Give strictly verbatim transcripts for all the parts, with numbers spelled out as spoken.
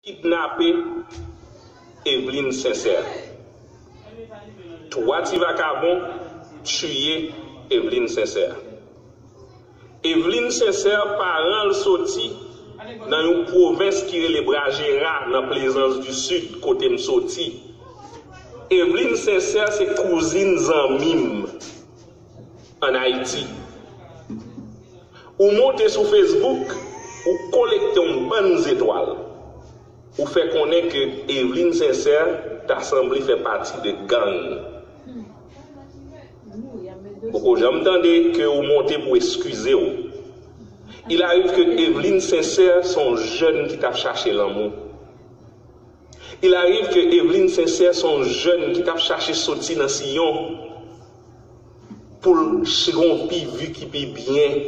Kidnape Evelyne Sincère. Twa ti vakabon tiye Evelyne Sincère. Evelyne Sincère, paran l soti nan yon pwovens ki rele Brajera, nan Plaisance du Sud, kote m soti. Evelyne Sincère se kouzin zanmi m ann Ayiti. Ou monte sou Facebook, ou kolekte yon bann zetwal. Ou fè konnen ke Evelyne Sincère ta sanble fè pati de gang. Ou poko janm tande ke ou monte pou eskize w. Il arrive que Evelyne Sincère se yon jèn ki t ap chache lanmou. Il arrive que Evelyne Sincère se yon jèn ki t ap chache soti nan siyon pou l ch- gen yon pi vi ki pi byen.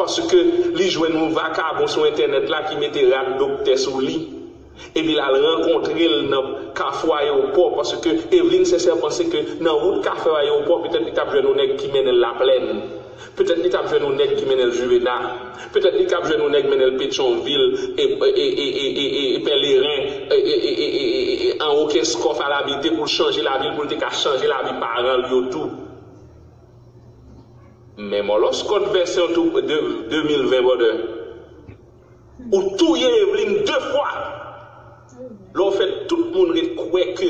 Paske li jwenn yon vakabon sou entènèt la ki mete rad doktè sou li. Epi l al rankontre l nan kafou ayewopò, paske Evelyne Sincère panse ke nan wout kafou ayewopò, petèt li t ap jwenn yon nèg ki mennen l Laplèn. Petèt li t ap jwenn yon nèg ki mennen l Juvena. Petèt li t ap jwenn yon nèg mennen l Petyonvil, e, e, e, e, e, e, e Pèleren, e, e, e, e, e, e, e, anwo Kenskòf al abite pou l chanje lavi l, pou l te ka chanje lavi paran l yo tou. Men mòlòskòt vèsyon tou de, de mil ven, brother. Ou touye Evelyne de fwa. Lè w fè tout moun ret kwè ke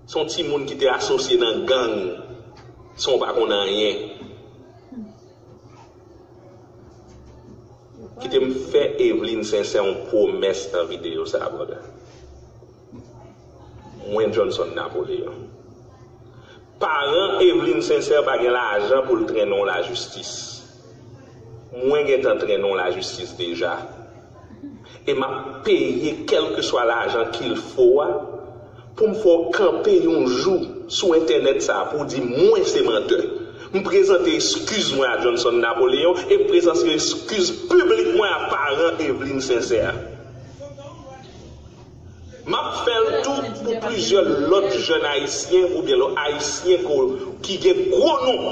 se yon timoun ki te asosye nan gang san w pa konn anyen. Kite m fè Evelyne Sincère yon pwomès nan videyo sa a, brother. Mwen, Johnson Napoléon. Paran Evelyne Sincère pa gen lajan pou l trennen w lajistis. Mwen gentan trennen w lajistis deja. E m ap peye kèlkeswa lajan qu'il faut a pou m fè w kanpe yon jou sou entènèt sa a pou w di mwen se mantè. M prezante eskiz mwen a Johnson Napoléon e m prezante eskiz piblik mwen a paran Evelyne Sincère. M ap fè l tou pou plizyè lòt jèn ayisyen oubyen lòt ayisyen ko- ki gen gwo non,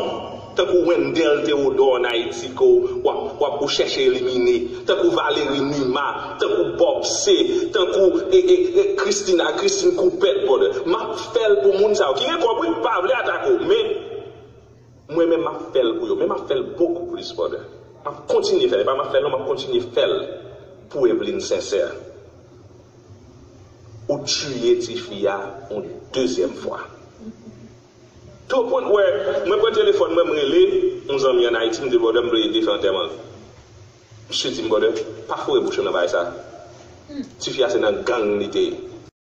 tankou Wendell Theodore ann Ayiti ke w ap, w ap, ou chèche elimine, tankou Valéry Numa, tankou Bob C, tankou e, e, e, Christina, Christine Coupet, brother. M ap fè l pou moun sa yo ki gen kòb, wi, pa vle atake w, men mwen menm m ap fè l pou yo, men m ap fè l bokou plis, brother. M ap kontinye fè l, e pa m ap fè l non, m ap kontinye fè l pou Evelyne Sincère. Ou tiye tifi a yon dezyèm fwa. Tou pwen, wè, mwen pran telefòn mwen, m rele yon zanmi ann Ayiti, m di l, brother, m vle ede fè antèman l. Misye di m, brother, pa foure bouch ou nan bagay sa. Tifi a se nan gang li te ye.